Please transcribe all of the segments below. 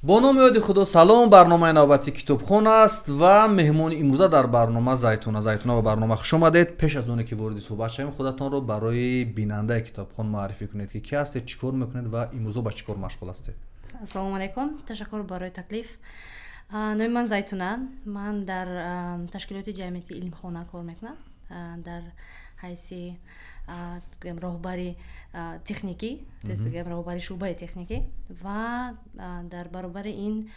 Бо номи ёди Худо, салом. Барномаи навбати «Китобхон» аст ва меҳмони имрӯза дар барнома Зайтуна. Зайтуна, ба барнома хуш омадед. Пеш аз оне ки вориди суҳбат шавем, худатонро барои бинандаи «Китобхон» муаррифӣ кунед, ки кӣ ҳастед, чӣ кор мекунед ва имрӯзо ба чӣ кор машғул ҳастед. Ассалому алайкум, ташаккур барои таклиф. Номи ман Зайтуна, ман дар ташкилоти ҷамъияти «Илмхона» кор мекунам дар ҳайси роҳбари техникӣ, роҳбари шӯъбаи техникӣ ва дар баробари ин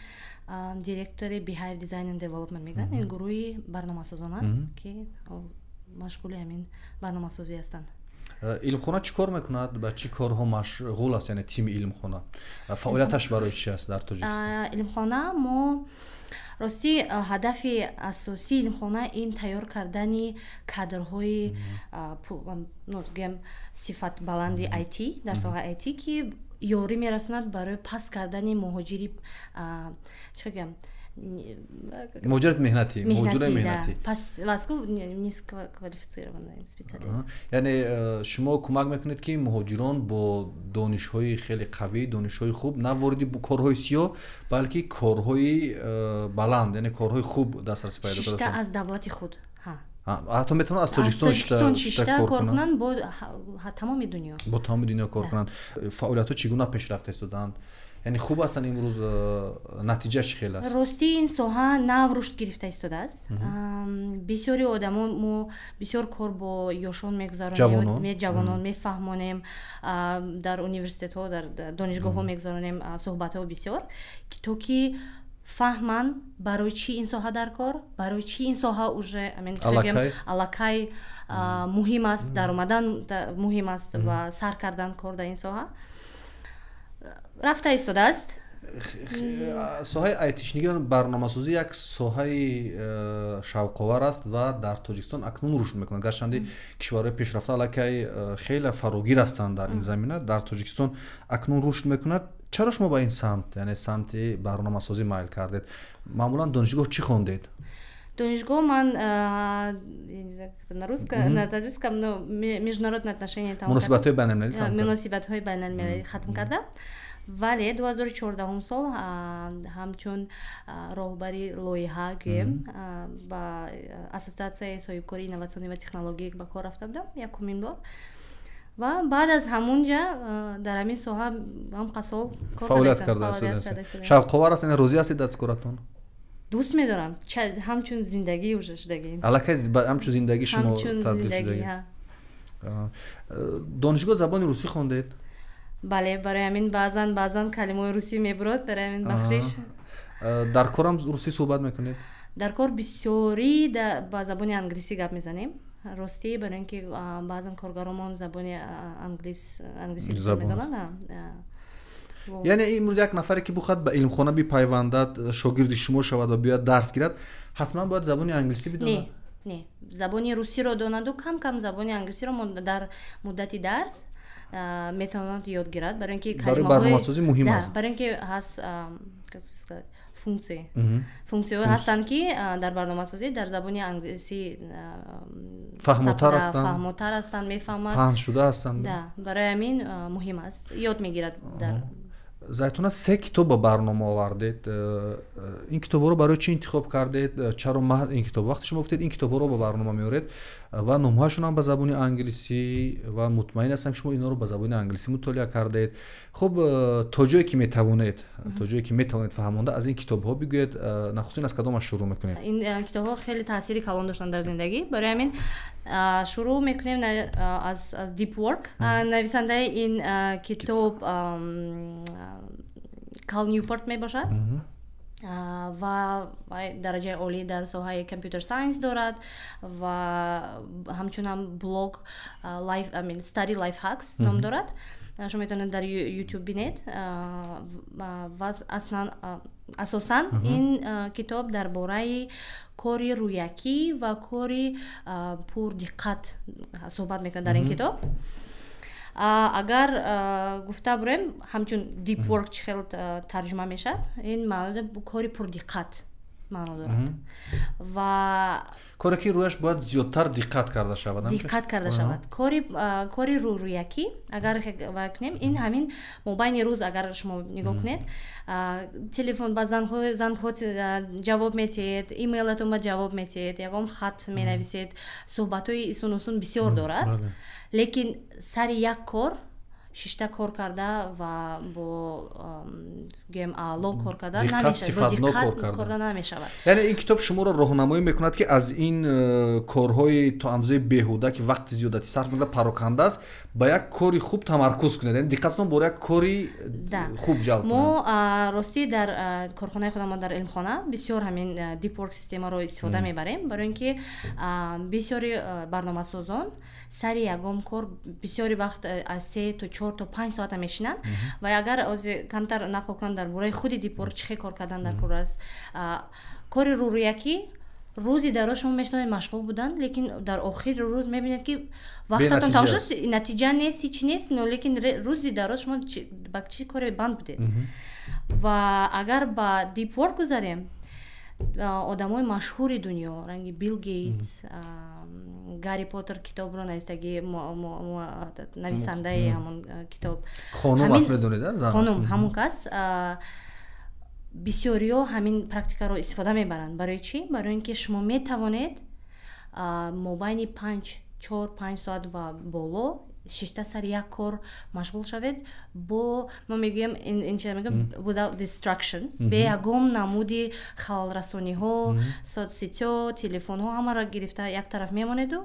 директори Beehive Design and Development мегӯянд. Ин гурӯҳи барномасозон аст, ки машғули ҳамин барномасозӣ ҳастанд. «Илмхона» чӣ кор мекунад, ба чӣ корҳо машғул аст? Яъне тими «Илмхона» фаъолияташ барои чи аст дар Тоҷикистон? «Илмхона» мо, ростӣ, ҳадафи асосии «Илмхона» ин тайёр кардани кадрҳои, гӯем, сифатбаланди IT, дар соҳаи IT, ки ёрӣ мерасонад барои паст кардани муҳоҷири, чӣ гӯям? Муҳоҷирати меҳнатӣ, муҳоҷирои меҳнатӣ. Низкоквалифицированные специалист. Яъне шумо кӯмак мекунед, ки муҳоҷирон бо донишҳои хеле қавӣ, донишҳои хуб на вориди корҳои сиёҳ, балки корҳои баланд, яъне корҳои хуб дастрасӣ пайдо карда аз давлати худ. Ҳатто метавонад аз Тоҷикистон шишта кор кунанд, бо тамоми дунё. Бо тамоми дунё кор кунанд. Фаъолиятҳо чӣ гуна пешрафта истоданд? Яъне хуб ҳастанд имрӯз, натиҷа чӣ хел аст? Ростӣ, ин соҳа нав рушд гирифта истодааст. Бисёри одамо, мо бисёр кор бо ёшон мегузаронем, ҷавонон мефаҳмонем, дар университетҳо, дар донишгоҳҳо мегузаронем суҳбатҳо бисёр, то ки фаҳманд, барои чӣ ин соҳа дар кор, барои чӣ ин соҳа уже аллакай муҳим аст, даромадан муҳим аст ва сар кардан кор дар ин соҳа рафта истодааст. Соҳаи айтишникӣ, барномасозӣ як соҳаи шавқовар аст ва дар Тоҷикистон акнун рушд мекунад. Гарчанде кишварҳои пешрафта аллакай хеле фарогир ҳастанд дар ин замина, дар Тоҷикистон акнун рушд мекунад. Чаро шумо ба ин самт, яъне самти барномасозӣ, майл кардед? Маъмулан донишгоҳ чӣ хондед? Донишгоҳ ман на русском, на таджикском, но международные отношения. Муносибатҳои байналмилалӣ. Муносибатҳои байналмилалӣ хатм кардам, вале 2014 сол ҳамчун роҳбари лоиҳа, гӯем, ба Ассотсиатсияи соҳибкории инноватсионӣ ва технологӣ ба кор рафта будам якумин бор ва баъд аз ҳамунҷа дар ҳамин соҳа ҳам сол фаъолият карда. Шавқовар аст? Розӣ ҳастед аз коратон? Дӯст медорам, ҳамчун зиндагӣ уже шудагӣ. Аллакай ҳамчун зиндагӣ шумо табдил шудагӣ. Донишгоҳ забони русӣ хондед? Бале, барои ҳамин баъзан калимаҳои русӣ мебурод, барои ҳамин бахшиш. Дар корам русӣ суҳбат мекунед? Дар кор бисёрӣ ба забони англисӣ гап мезанем, ростӣ, барои ин ки баъзан коргаромон забони англисӣ медонанд. Яъне имрӯз як нафаре ки бихоҳад ба «Илмхона» бипайвандад, шогирди шумо шавад ва биёяд дарс гирад, ҳатман бояд забони англисӣ бидонад? Не, забони русиро донаду кам кам забони англисиро дар муддати дарс метавонад ёд гирад, барои ин ки барои барномасозӣ муҳим аст. Барои ин ки ҳаст функсия, функсияҳо ҳастанд, ки дар барномасозӣ дар забони англисӣ фаҳмотар ҳастанд. Фаҳмотар ҳастанд, мефаҳмад. Паҳншуда ҳастанд. Барои ҳамин муҳим аст, ёд мегирад дар Зайтуна, се китоб ба барнома овардед. Ин китобҳоро барои чӣ интихоб кардед? Чаро маҳз ин китоб? Вақте шумо гуфтед, ин китобҳоро ба барнома меоред ва номҳояшонам ба забони англисӣ, ва мутмаин ҳастам, ки шумо инҳоро ба забони англисӣ мутолиа кардаед. Хуб, то ҷое ки метавонед фаҳмонда аз ин китобҳо бигӯед. Нахустин аз кадомаш шурӯъ мекунед? Ин китобҳо хеле таъсири калон доштанд дар зиндагӣ, барои ҳамин шурӯъ мекунем аз Deep Work. Нависандаи ин китоб Кал Ньюпорт мебошад ва дараҷаи олӣ дар соҳаи computer science дорад ва ҳамчунам блог Study Life Hacks ном дорад, шумо метавонед дар YouTube бинед. Ва асосан ин китоб дар бораи кори рӯякӣ ва кори пурдиққат суҳбат мекунад. Дар ин китоб, агар гуфта бурем, ҳамчун deep work чӣ хел тарҷума мешавад, ин маъно кори пурдиққат. маъно дорад. Ва коре ки рӯяш бояд зиёдтар диққат карда шавад. Диққат карда шавад. Кори рӯрӯякӣ агар вай кунем, ин ҳамин мобайни рӯз агар шумо нигоҳ кунед, телефон ба зангҳо ҷавоб метиҳед, имейлатон ба ҷавоб метиҳед, ягон хат менависед, суҳбатҳои исун усун бисёр дорад, лекин сари як кор шишта кор карда ва бо гӯем аъло кор карда намешавад, диққат карда намешавад. Яъне ин китоб шуморо роҳнамоӣ мекунад, ки аз ин корҳои то андозаи беҳуда, ки вақти зиёдатӣ сарф мекунад, пароканда аст, ба як кори хуб тамаркуз кунед, яъне диққататон бо як кори хуб ҷалб кунед. Мо ростӣ дар корхонаи худамон, дар илмхона, бисёр ҳамин deep work системаро истифода мебарем, барои ин ки бисёри барномасозон сари ягон кор бисёри вақт аз 3 то 4 то 5 соата мешинанд. Ва агар ози камтар нақл кунам дар бораи худи deep work, чӣ хел кор кардан дар кор аст. Кори рӯрӯякӣ рӯзи дароз шумо метавонед машғул будан, лекин дар охири рӯз мебинед, ки вақтатон тамом шуд, натиҷа нест, ҳеч нест, но лекин рӯзи дароз шумо ба чӣ коре банд будед. Ва агар ба deep work гузарем, одамои машҳури дунё, ранги Билл Гейтс, Гарри Поттер китобро навистагӣ, нависандаи ҳамон китоб. Хонум аст, медонед? Хонум, ҳамон кас. Бисёриҳо ҳамин практикаро истифода мебаранд. Барои чӣ? Барои ин ки шумо метавонед мобайни 5, 4, 5 соат ва боло шишта сари як кор машғул шавед, бо мо мегӯем, ин чиз мегӯем, without distraction, бе ягон намуди халалрасониҳо, соцсетьҳо, телефонҳо, ҳамаро гирифта як тараф мемонеду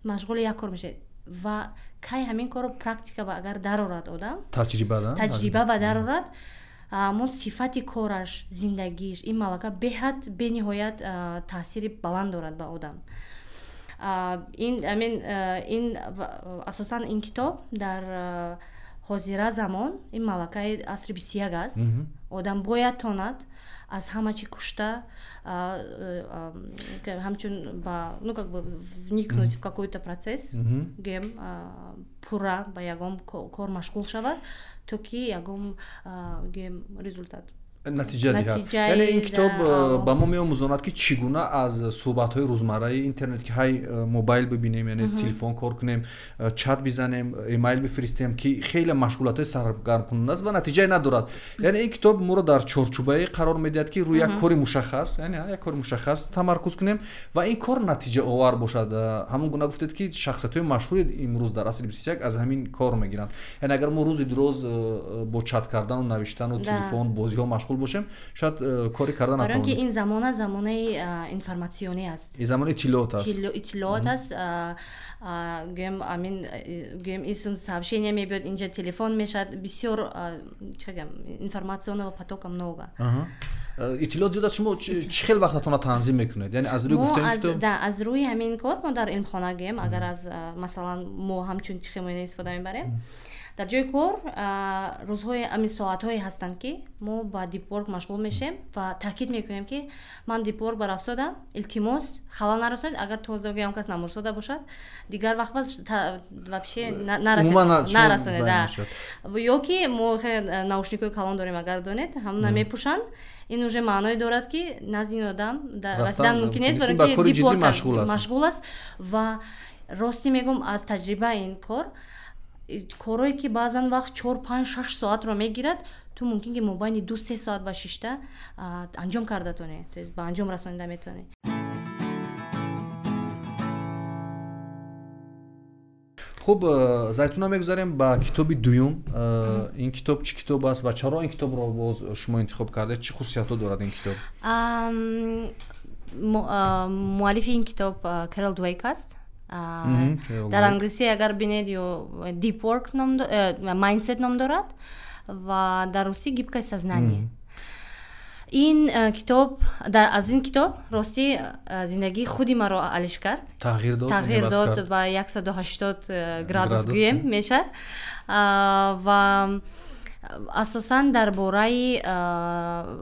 машғули як кор мешавед. Ва кай ҳамин корро практика ба агар дарорад одам, таҷриба. Таҷриба ба дарорад, мо сифати кораш, зиндагиш, ин малака беҳад, бениҳоят таъсири баланд дорад ба одам. Ин амин, ин асосан ин китоб дар ҳозира замон ин малакаи асри 21 аст. Одам бояд тонад аз ҳама чӣ кушта, ҳамчун ба, ну, как бы вникнуть в какой-то процесс, гӯем, пурра ба ягон кор машғул шавад, то ки ягон, гӯем, результат натиҷа диҳад. Яъне ин китоб ба мо меомӯзонад, ки чӣ гуна аз суҳбатҳои рӯзмарраи интернет, ки ҳай мобайл бибинем, яъне телефон кор кунем, чат бизанем, эмайл бифиристем, ки хеле машғулиятҳои саргармкунанда аст ва натиҷае надорад. Яъне ин китоб моро дар чорчӯбае қарор медиҳад, ки рӯи як кори мушаххас, яъне як кори мушаххас тамаркуз кунем ва ин кор натиҷаовар бошад. Ҳамон гуна гуфтед, ки шахсиятҳои машҳури имрӯз дар асри 21 аз ҳамин кор мегиранд. Яъне агар мо рӯзи дуроз бо чат кардану навиштану телефон, бозиҳо машғул бошем, шояд кори карда натавонем. Барои ки ин замона замонаи информатсионӣ аст. Ин замони иттилоот аст. Иттилоот аст. Гӯем, амин, гӯем, исун сообщение мебиёд, инҷа телефон мешавад, бисёр, чӣ гӯям, информационного потока много. Иттилоот зиёд аст. Шумо чӣ хел вақтатонро танзим мекунед, яъне аз рӯи гуфтаи китоб? Аз рӯи ҳамин кор мо дар илмхона, гӯем, агар аз масалан мо ҳамчун чӣ хел истифода мебарем дар ҷои кор, рӯзҳои, ами соатҳое ҳастанд, ки мо ба deep work машғул мешем ва таъкид мекунем, ки ман deep work баравсодам, илтимос, халал нарасонед. Агар тоза гӯям, кас намурсода бошад, дигар вақт бас вообще нарасонед. Ё ки мо наушникҳои калон дорем, агар донед, ҳамона мепӯшанд. Ин уже маъное дорад, ки назди ин одам расидан мумкин нест, барои ки deep work машғул аст. Ва ростӣ мегӯм, аз таҷрибаи ин кор, корое ки баъзан вақт 4, 5, 6 соатро мегирад, ту мумкин ки мобайни 2-3 соат ба шишта анҷом карда тонӣ, то есть ба анҷом расонида метавонӣ. Хуб, Зайтуна, мегузарем ба китоби дуюм. Ин китоб чӣ китоб аст ва чаро ин китобро боз шумо интихоб кардед? Чӣ хусусиятҳо дорад ин китоб? Муаллифи ин китоб Кэрол Дуэйк аст. Дар англисӣ агар бинед, ё deep work ном, mindset ном дорад ва дар русӣ гибкое сознание. Ин китоб, аз ин китоб ростӣ зиндагии худи маро алиш кард. Тағйир дод. Тағйир дод ба 180 градус, гӯем, мешавад. Ва асосан дар бораи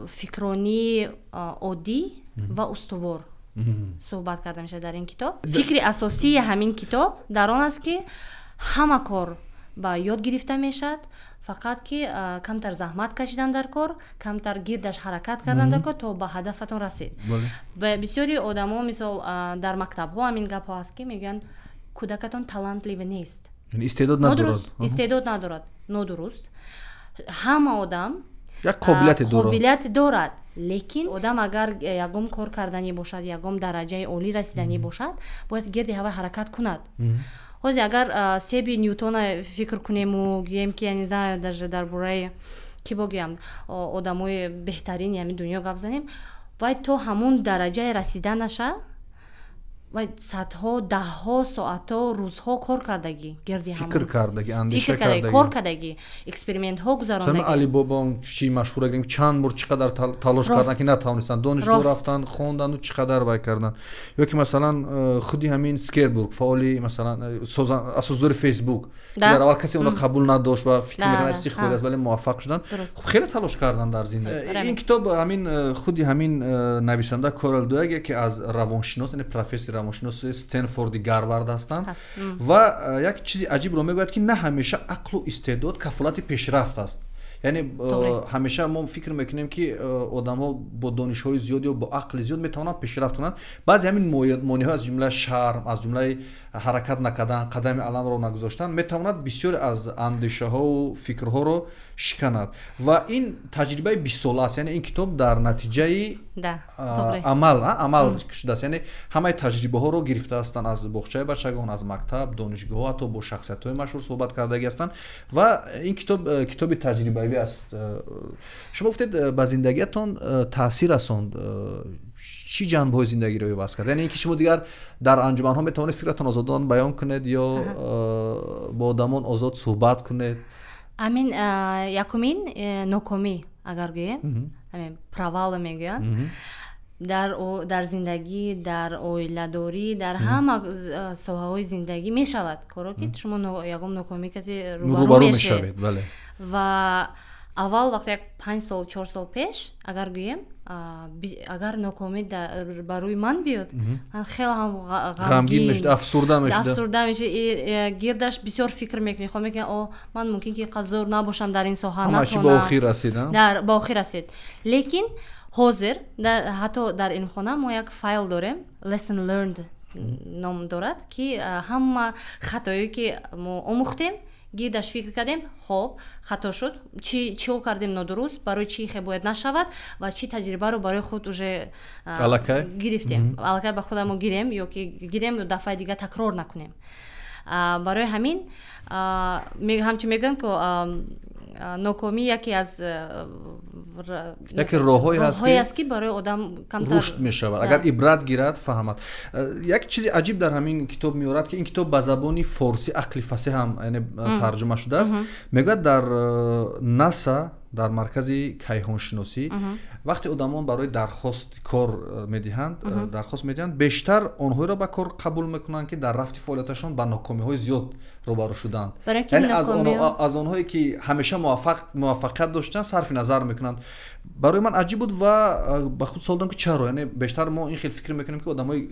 фикронии оддӣ ва устувор суҳбат карда мешавад дар ин китоб. Фикри асосии ҳамин китоб дар он аст, ки ҳама кор Ба ёд гирифта мешавад, фақат ки камтар заҳмат кашидан дар кор, камтар гирдаш ҳаракат кардан дар кор, то ба ҳадафатон расед. Бисёри одамо, мисол, дар мактабҳо ҳамин гапҳо ҳаст, ки мегӯянд, кӯдакатон талантливый нест. Истеъдод надорад. Истеъдод надорад. Нодуруст. Ҳама одам як қобилияте дорад. Қобилияте дорад, лекин одам агар ягон кор карданӣ бошад, ягон дараҷаи олӣ расиданӣ бошад, бояд гирди ҳава ҳаракат кунад. Ҳозир агар себи Ньютона фикр кунему гӯем, ки я не знаю, даже дар бораи ки богӯям, одамои беҳтарини ҳамин дунё гап занем, вай то ҳамун дараҷае расиданаша вай садҳо, даҳҳо соатҳо, рӯзҳо кор кардагӣ гирди. Фикр кардагӣ, андеша кардагӣ, кор кардагӣ, экспериментҳо гузарондагӣ. Алибоба чи машҳур, чанд бор, чӣ қадар талош кардан, ки натавонистанд, донишгоҳ рафтан, хонданду чӣ қадар вай кардан. Ё ки, масалан, худи ҳамин Цукерберг, фаъоли, масалан, асосгузори Фейсбук, ки дар аввал касе онро қабул надошт ва фикр мекард, чизи хеле аст, вале муваффақ шуданд. Хуб, хеле талош кардан дар зиндагӣ. Ин китоб ҳамин худи ҳамин нависанда Корел Дуэг, яке аз равоншинос, яъне профессори равоншиноси Стенфорди, Гарвард ҳастанд ва як чизи аҷибро мегӯяд, ки на ҳамеша ақлу истеъдод кафолати пешрафт аст. Яъне ҳамеша мо фикр мекунем, ки одамҳо бо донишҳои зиёд ё бо ақли зиёд метавонанд пешрафт кунанд. Баъзе ҳамин монеъҳо, аз ҷумла шарм, аз ҷумлаи ҳаракат накардан, қадами аламро нагузоштан, метавонад бисёре аз андешаҳову фикрҳоро шиканад. Ва ин таҷрибаи бистсола аст, яъне ин китоб дар натиҷаи амал шудааст, яъне ҳамаи таҷрибаҳоро гирифта ҳастанд аз боғчаи бачагон, аз мактаб, донишгоҳҳо, ҳатто бо шахсиятҳои машҳур суҳбат кардагӣ ҳастанд ва ин китоб китоби таҷрибавӣ аст. Шумо гуфтед, ба зиндагиятон таъсир расонд. Чӣ ҷанбаҳои зиндагиро иваз кард? Яъне ин ки шумо дигар дар анҷуманҳо метавонед фикратон озодон баён кунед ё бо одамон озод суҳбат кунед? Амин, якумин нокомӣ агар гӯем, ҳамин провалы мегӯянд, дар зиндагӣ, дар оиладорӣ, дар ҳама соҳаҳои зиндагӣ мешавад коро, ки шумо ягон нокомӣ касе рӯбарӯ мешавед. Ва аввал вақте як 5 сол, 4 сол пеш агар гӯем, агар нокомӣ ба рӯи ман биёд, ман хеле ҳам ғамгин, афсурда. Афсурда мешавӣ, гирдаш бисёр фикр мекунӣ, хо мекунӣ, о, ман мумкин ки қадр набошам дар ин соҳа. Ба охир расид. Ба охир расид. Лекин ҳозир ҳатто дар илмхона мо як файл дорем, lesson learned ном дорад, ки ҳама хатое ки мо омӯхтем, гирдаш фикр кардем, хоб, хато шуд, чиҳо кардем нодуруст, барои чӣ хе бояд нашавад ва чӣ таҷрибаро барои худ уже гирифтем, аллакай ба худамо гирем ё ки гирем, дафъаи дигар такрор накунем. Барои ҳамин ҳамчун мегӯям, ки нокомӣ яке аз яке роҳҳое аст, ки барои одам камтар рушд мешавад, агар ибрат гирад, фаҳмад. Як чизи аҷиб дар ҳамин китоб меорад, ки ин китоб ба забони форсӣ, ақли фасеҳ ҳам, яъне тарҷума шудааст. Мегӯяд, дар НАСА, дар маркази кайҳоншиносӣ, вақте одамон барои дархости кор медиҳанд, дархост медиҳанд, бештар онҳоеро ба кор қабул мекунанд, ки дар рафти фаъолияташон ба нокомиҳои зиёд рӯбарӯ шуданд. Яъне аз онҳое ки ҳамеша муваффақият доштанд, сарфи назар мекунанд. Барои ман аҷиб буд ва ба худ суол додам, ки чаро. Яъне бештар мо ин хел фикр мекунем, ки одамои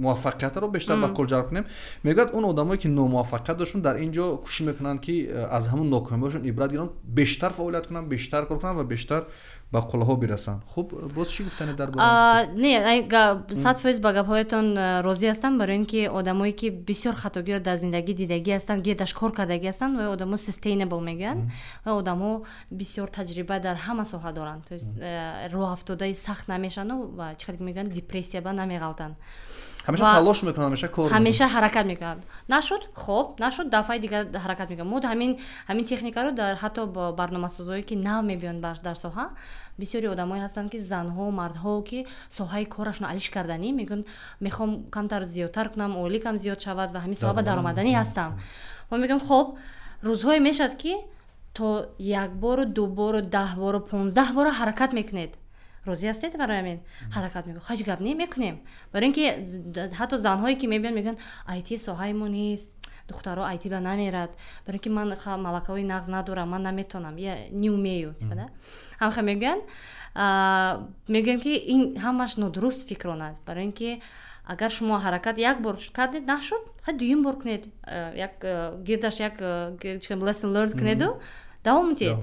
муваффақиятро бештар ба кор ҷалб кунем. Мегӯяд, он одамое ки номуваффақият доштанд, дар ин ҷо кӯшиш мекунанд, ки аз ҳамун нокомиҳошон ибрат гиранд, бештар фаъолият кунанд, бештар кор кунанд ва бештар ба қуллаҳо бирасанд. Хуб, боз чӣ гуфтане дар бораи? Не, 100% ба гапҳоятон розӣ ҳастам, барои ин ки одамое ки бисёр хатогиро дар зиндагӣ дидагӣ ҳастанд, гирдаш кор кардагӣ ҳастанд, ва одамо sustainable мегӯянд, ва одамо бисёр таҷриба дар ҳама соҳа доранд, то есть роҳафтодаи сахт намешаванду ва чӣ қадр мегӯянд, депрессия ба намеғалтанд. Ҳамеша талош мекунанд, ҳамеша кор. Ҳамеша ҳаракат мекунанд. Нашуд, хоб, нашуд, дафъаи дигар ҳаракат мекунанд. Мо ҳамин техникаро дар ҳатто барномасозое ки нав мебиёнд дар соҳа, бисёри одамое ҳастанд, ки занҳо, мардҳо, ки соҳаи корашон алиш карданӣ, мегӯянд, мехоҳам камтар зиёдтар кунам, ойликам зиёд шавад ва ҳамин соҳа ба даромаданӣ ҳастам. Мо мегӯем, хоб, рӯзҳое мешавад, ки то як бору, ду бору, 10 бору, 15 бора ҳаракат мекунед. Розӣ ҳастед барои ҳамин? Ҳаракат мекунем, ҳеҷ гап не, мекунем. Барои ин ки ҳатто занҳое ки мебиёнд, мегӯянд, айти соҳаи мо нест, духтаро айти ба намерад, барои ин ки ман малакаҳои нағз надорам, ман наметонам, я не умею, ҳамха мегӯянд. Мегӯям, ки ин ҳамаш нодуруст фикрон аст, барои ин ки Агар шумо ҳаракат як бор кардед, нашуд, хай дуюм бор кунед, як гирдаш як lesson learned кунеду давом диҳед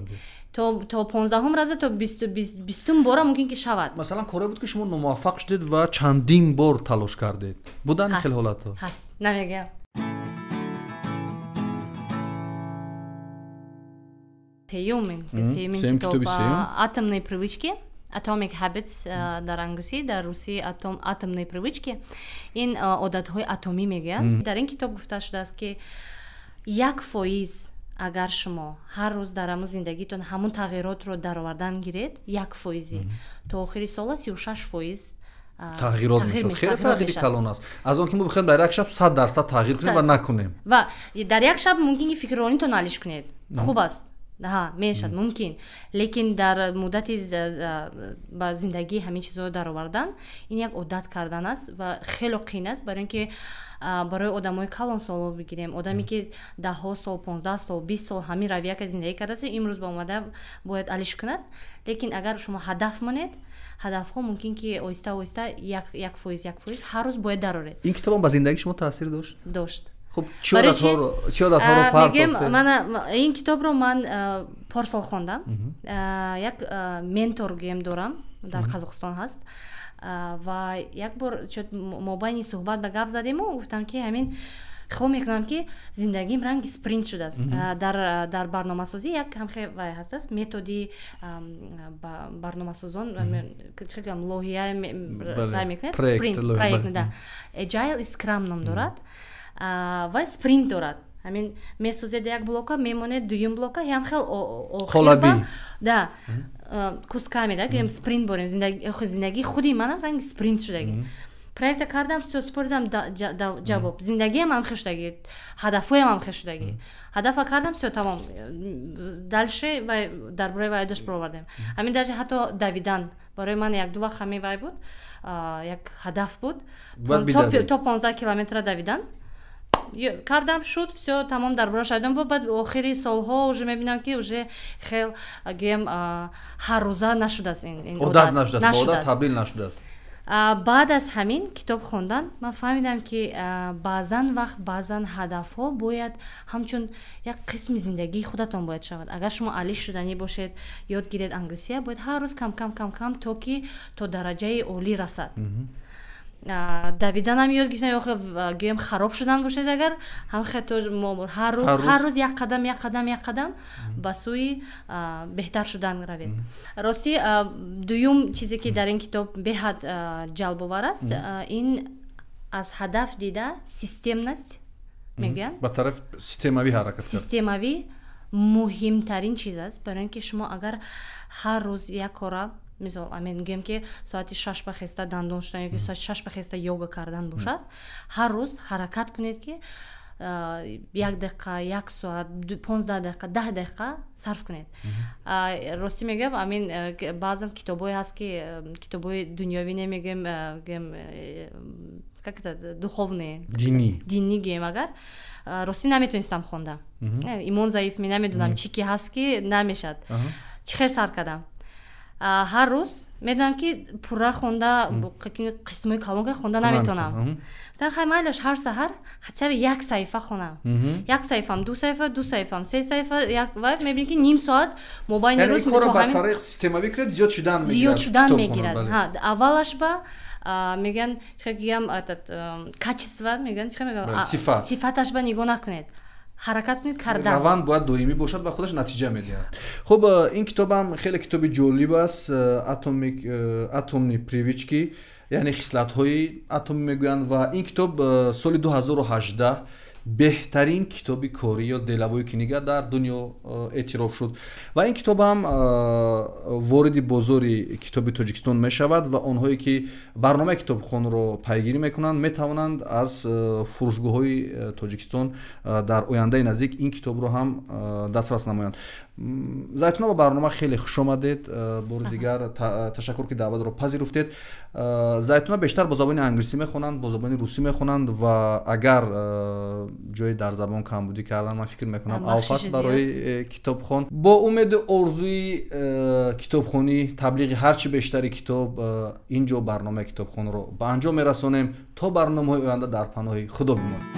то 15-ум раза, то 20-ум бора мумкин ки шавад. Масалан, корое буд, ки шумо номуваффақ шудед ва чандин бор талош кардед, буданд хел ҳолатҳо? Ҳаст, намегӯям. Сеюмин китоб «Атомные привычки», Atomic Habits дар англисӣ, дар русӣ «Атомные привычки». Ин одатҳои атомӣ мегӯянд. Дар ин китоб гуфта шудааст, ки 1% агар шумо ҳар рӯз дар ҳамун зиндагитон ҳамун тағйиротро даровардан гиред, 1%-и, то охири сола 36% тағйирот мешавад. Хеле тағйири калон аст аз он ки мо бихоҳем дар як шаб 100% тағйир кунем ва накунем. Ва дар як шаб мумкин ки фикрронитон алиш кунед, хуб аст, мешавад мумкин, лекин дар муддати ба зиндагӣ ҳамин чизҳоро даровардан, ин як одат кардан аст ва хело қиин аст, барои ин ки барои одамои калонсоло бигирем, одаме ки даҳҳо сол, 15 сол, 20 сол ҳамин равия ка зиндагӣ кардааст, имрӯз ба омада бояд алиш кунад. Лекин агар шумо ҳадаф монед, ҳадафҳо мумкин ки оҳиста оҳиста 1%, 1% ҳар рӯз бояд дароред. Ин китобам ба зиндагии шумо таъсир дошт? Дошт. Хуб, чӣ одатҳоро партофтед? Мана ин китобро ман порсол хондам. Як ментор гӯем дорам, дар Қазоқистон ҳаст, ва як бор мобайни суҳбат ба гап задему гуфтам, ки ҳамин хиёл мекунам, ки зиндагим ранги спринт шудааст. Дар барномасозӣ як ҳамхе вай ҳастааст, методи барномасозон, чӣ гӯям, лоҳия вай мекунад, спринт, проект да, agile, scrum ном дорад ва спринт дорад. Ҳамин месозед як блока, мемонед дуюм блока, ҳам хел. Қолабӣ. Да, кусками да, гӯем, спринт борем. Зиндагии худи манам ранги спринт шудагӣ. Проекта кардам, всё, супоридам, ҷавоб. Зиндагиам ҳам хел шудагӣ, ҳадафҳоям ҳам хел шудагӣ. Ҳадафа кардам, всё, тамом, дальше дар бораи вай дошт баровардем. Ҳамин даже ҳатто давидан барои ман як-ду вақт ҳамин вай буд, як ҳадаф буд, то 15 километра давидан кардам, шуд, всё, тамом, дар борааш айдон буд. Баъд охири солҳо уже мебинам, ки уже хел гӯем ҳаррӯза нашудааст. Ин одат нашудааст, одат табдил нашудааст. Баъд аз ҳамин китоб хондан ман фаҳмидам, ки баъзан вақт, баъзан ҳадафҳо бояд ҳамчун як қисми зиндагии худатон бояд шавад. Агар шумо алиш шуданӣ бошед, ёд гиред англисия, бояд ҳар рӯз кам кам, кам кам, то ки то дараҷаи олӣ расад. Давиданам ёд гирифтам, ё гӯем хароб шудан бошед, агар ҳамхе то ҳар рӯз, ҳар рӯз як қадам, як қадам, як қадам ба сӯи беҳтар шудан равед. Ростӣ, дуюм чизе, ки дар ин китоб беҳад ҷалбовар аст, ин аз ҳадаф дида системность мегӯянд. Ба тараф системавӣ ҳаракат. Системавӣ муҳимтарин чиз аст, барои ин ки шумо агар ҳар рӯз як кора, мисол, амин гӯем, ки соати 6 ба хеста дандон шудан ёки соати 6 ба хеста йога кардан бошад, ҳар рӯз ҳаракат кунед, ки як дақиқа, як соат, 15 дақиқа, 10 дақиқа сарф кунед. Ростӣ мегӯям, амин баъзан китобҳое ҳаст, ки китобҳои дунёвӣ намегӯем, гӯем, как это, духовные. Динӣ. Динӣ гӯем агар, ростӣ наметонистам хонда, имон заиф, ми намедонам чӣ ки ҳаст, ки намешад. Чӣ хел сар кардам? Ҳар рӯз медонам, ки пурра хонда, қисмҳои калон хонда наметонам. Гуфтам, хай, майлаш, ҳар саҳар хотя бы як саҳифа хонам. Як саҳифам, ду саҳифа, ду саҳифам, се саҳифа, ва мебинӣ, ки ним соат мобайни рӯз. Системавӣ кунед, зиёд шудан. Зиёд шудан мегирад. Аввалаш ба мегӯянд, чӣ гӯям, качество мегӯянд, чӣ мегӯянд, сифаташ ба нигоҳ накунед, ҳаракат кунед кардан. Раванд бояд доимӣ бошад ва худаш натиҷа медиҳад. Хуб, ин китобам хеле китоби ҷолиб аст, «Атомные привычки», яъне хислатҳои атомӣ мегӯянд. Ва ин китоб соли 2018 беҳтарин китоби корӣ ё деловой книга дар дунё эътироф шуд ва ин китоб ҳам вориди бозори китоби Тоҷикистон мешавад ва онҳое, ки барномаи китобхонро пайгирӣ мекунанд, метавонанд аз фурӯшгоҳҳои Тоҷикистон дар ояндаи наздик ин китобро ҳам дастрас намоянд. Зайтуна, ба барнома хеле хуш омадед. Бори дигар ташаккур, ки даъватро пазируфтед. Зайтуна бештар бо забони англисӣ мехонанд, бо забони русӣ мехонанд ва агар ҷои дар забон камбудӣ кардан, ман фикр мекунам, авф аст барои китобхон. Бо умеду орзуи китобхонӣ, таблиғи ҳарчи бештари китоб, ин ҷо барномаи китобхонро ба анҷом мерасонем. То барномаҳои оянда дар паноҳи Худо бимонед.